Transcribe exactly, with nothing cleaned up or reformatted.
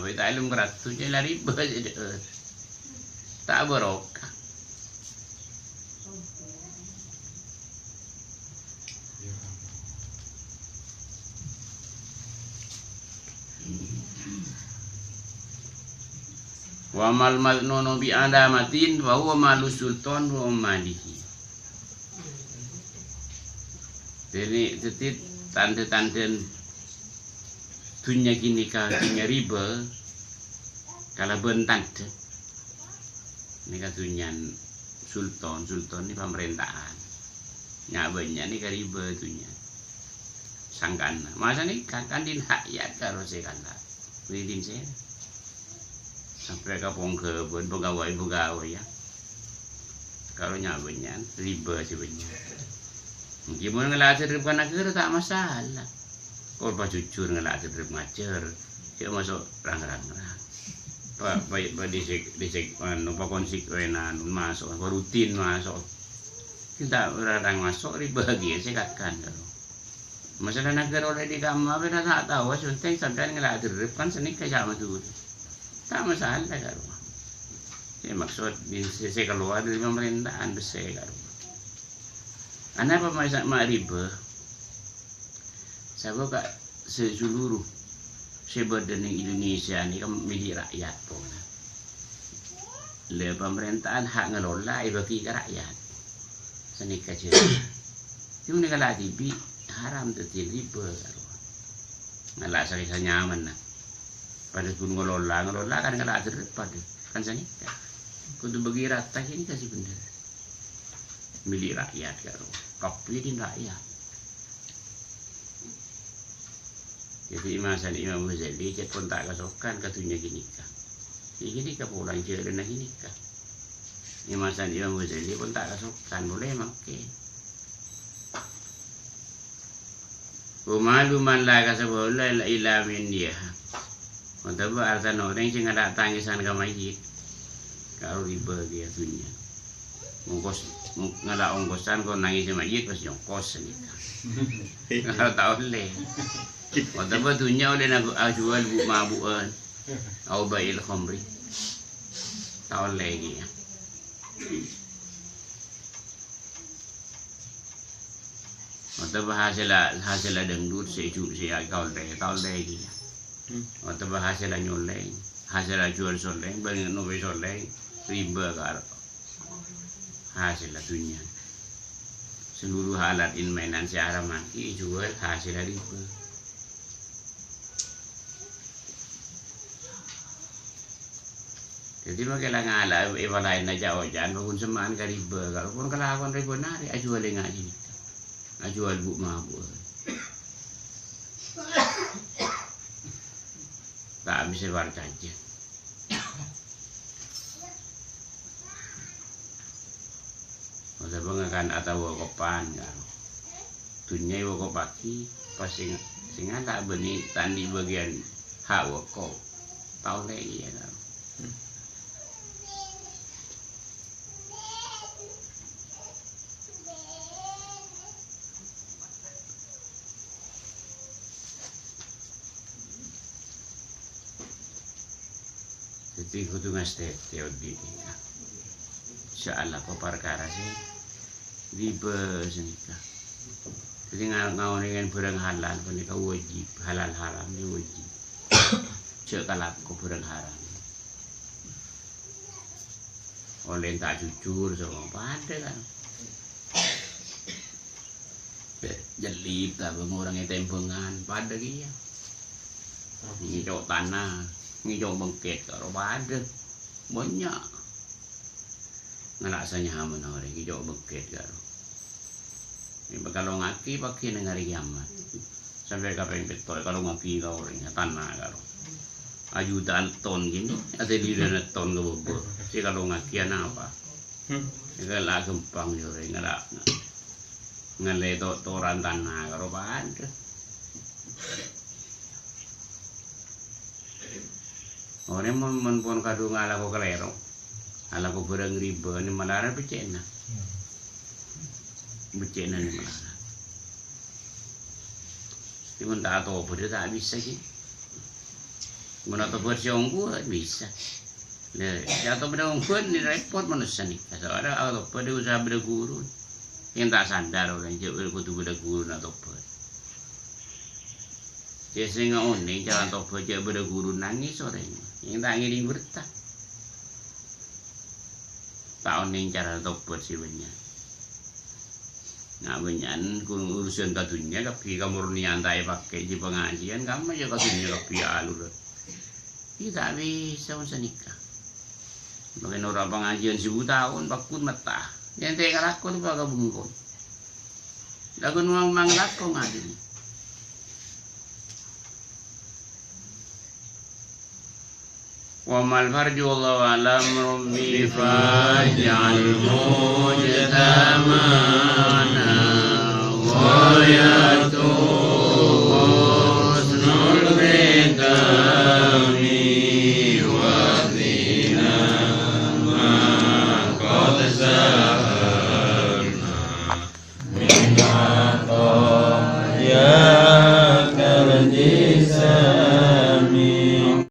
Wè ta' èlem karatu, jâ' la ribâ, jâ' dâ'. Ta' barokah. Wa mal maznunu bi alamatin fa huwa malu sultan wa malihi. Dhâddhi, dhâddhi tandhâ-tandhâ dhunnya ghânèka, dhunnya ribâ, kalabân tandhâ. Nèka dhunnyana sultan, sultan nèka pamarènta'an. Nya-, bânnya' nèka ribâ dhunnya. Sangkana. Masa nèka kan din hak ya karo sè kala. Bânnè din sè. Sampè' ka pongghâbân, pegawai-pegawai ya. Karo nya-, bânnya', ribâ sè bânnya'. Mungkin mon ngala' aterrep ka naghârâ ta' masalah. Kor pas jujur ngala' aterrep ngajhâr, cè' maso' rang-rang. Pa-, pa-, pa dhisik-, dhisik, anu, pakonsekuen, anu, maso', pa rutin maso'. Sè ta' rang-rang maso', ribâ ghiyâ sè kakan, karo. Masalah naghârâ ollè dhi kamma, bâ'na ta' tao, sè pentèng sampèyan ngala' aterrep kan sanèka ca'na Madhurâ. Ta' masalah, karo. Sè maksod, sè, sè kalowar dâri pamarènta'an bessè, karo. Anapa ma', ma' ribâ? Sabâb ka-, sè seluruh sè bâdâ neng Indonesia nèka milik rakyat, pokokna. Lè, pamarènta'an hak ngelola èbâgi ka rakyat. Sanèka jârèya. Cuma nèka la dhibi' haram dhâddhi ribâ, karo. Ngala' sè sanyamanna. Padâ pon ngelola, ngelola kan ngala' aterrep padâ. Kan sanèka. Kodhu bâgi rata ghânèka sè bhendher. Milik rakyat, karo. Kabbhi din rakyat. Dhâddhi, Imam Hasan, Imam Ghazali cè' pon ta' kasokan ka dhunnya ghânèka. Sè ghânèka polana jhâlânna ghânèka. Imam Hasan, Imam Ghazali pon ta' kasokan, polè makkè. Wa malu man la kasaba lahu illa min diha. Otabâ artana orèng sè ngala' tangèsan ka mayyit, karo ribâ ghiyâ dhunnya. Ongkos, ngala' ongkosan kor nangèsè mayyit pas nyongkos sanèka. Karo ta' ollè. Otabâ dhunnya ollè nanggu ajhuwâl bu-, mabu'ân. Au bai'il khamri. Ta' ollè ghiyâ. Otabâ hasèlla, hasèlla dangdut sè ju-, sè èkaollè, ta' ollè ghiyâ. Hmm. Otabâ hasèlla nyolèng, hasèlla juwâl solèng, bân nobè solèng, ribâ karo hasèlla dhunnya. Seluruh alat in-mainan sè aramaghi èjuwâl, hasèlla ribâ. Dhâddhi, makkè la ngala' è, è palaènna ca'-oca'an, paggun semma'an ka ribâ. Kalaupun kalakowan ribâ narè, ajuwâl è ngajhi. Ajuwâl bu-, mabu'ân. Ta' bisa parcajâ. Otabâ ngakan atawa wokoppan, karo. Dhunnya èwokopaghi, pas sè, sè ngala' bânnè ta' andi' bâgiyân hak wokop. Ta' ollè ghiyâ, karo. Dhâddhi kodhu ngastètè odi'. Insyaallah, pa-, parkara sè ribâ sanèka. Dhâddhi nga-, ngaonèngè bhârâng halal panèka wajib, halal haram nèka wajib. Jhâ' kalako bhârâng haram. Ollè ta' jujur, soro padâ kan. Jellib, ta' bângorang è tèmbhângan, padâ kèya. Ngèco' tana, ngèco' bengket, karo padâ. Bânnya'. Ngala' sanyamana orèng, ngèco' bengket, karo. Èpakalongngaghi pagghina neng arè kèyamat. Sampè' kapèng pètto' èkalongngaghi ka orèng, tana, karo. Ajudhân ton kènè, atèlidhâna ton ka bâbâ. Sè èkalongngaghi anapa? Hmm. Èkala' ghâmpang jâ orèng ngala', ngalè to-, toran tana karo padâ. Orèng mon, mon pon kadhung alako kalèro, alako bhârâng ribâ, nè malarat beccè'na. Beccè'na nè malarat. Cuma ta' atobât, ta' bisa, ghi. Mon atobhât sè ongghu, bisa. Lha, sè atobhât ongghuwân nè repot manossa nèka. Soalnya atobhât usaha bâdâ ghuru. Sè ta' sadar orèng jâ' kodhu bâdâ ghuru atobhât. Jâ' sè ngaonèng cara atobhât jâ' bâdâ ghuru nangès orèng. Sè ta' ngèrèng berta. Ta' onèng cara tobhât sè bânnya'. Na, bânnya'an kun-, urusan ka dhunnya kabbhi, kamornèyan ta' èpakè è pangajiân, kamma jâ' ka dhunnya kabbhi alur. Iyâ ta' bisa mon sanèka. Mangkèn ora pangajiân sèbu taon, paggun metta. Yèn ta' ngalako pa ka bengkon. Lagun mang-, manglako ngadili. Wa mal farju wallahu a'lam, Rabbi faj'al mujtama'ana ghayatu husnul khitami wa zina ma qad sahalna.